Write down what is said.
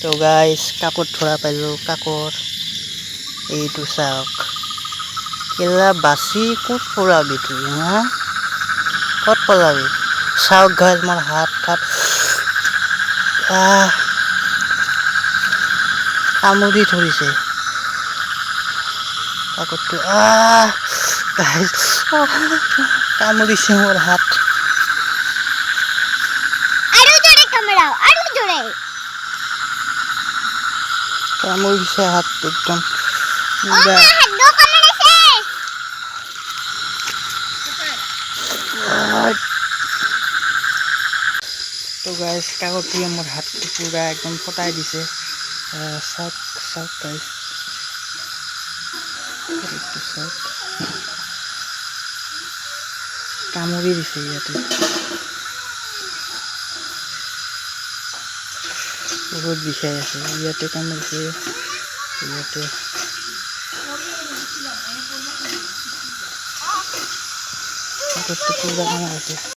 তো গাইজ, কাকৰ ধৰা পালোঁ, কাকৰ। এইটো চাওক। কেলা, বাচি ক'ত পলাবি তুই? হা, ক'ত পলাবি? চাওক গাইজ, মোৰ হাত হাত আহ কামুৰি ধৰিছে কাকৰটো। আহ গাইজ, কামুৰিছে মোৰ হাত। আৰু জোৰে কামৰাও, আৰু জোৰে। কামুৰিছে হাত একদম। অ পুৰা। মা, হাতটো কামুৰিছে। তো গাইজ, কাকৰটোৱে মোৰ হাতটো পুৰা একদম ফটাই দিছে। চাওক, চাওক গাইজ, এইটো চাওক, কামুৰি দিছে ইয়াতে। বহুত বিষাই আছে। ইয়াতে কামুৰিছে, ইয়াতে কাকৰটো পুৰা কামুৰিছে।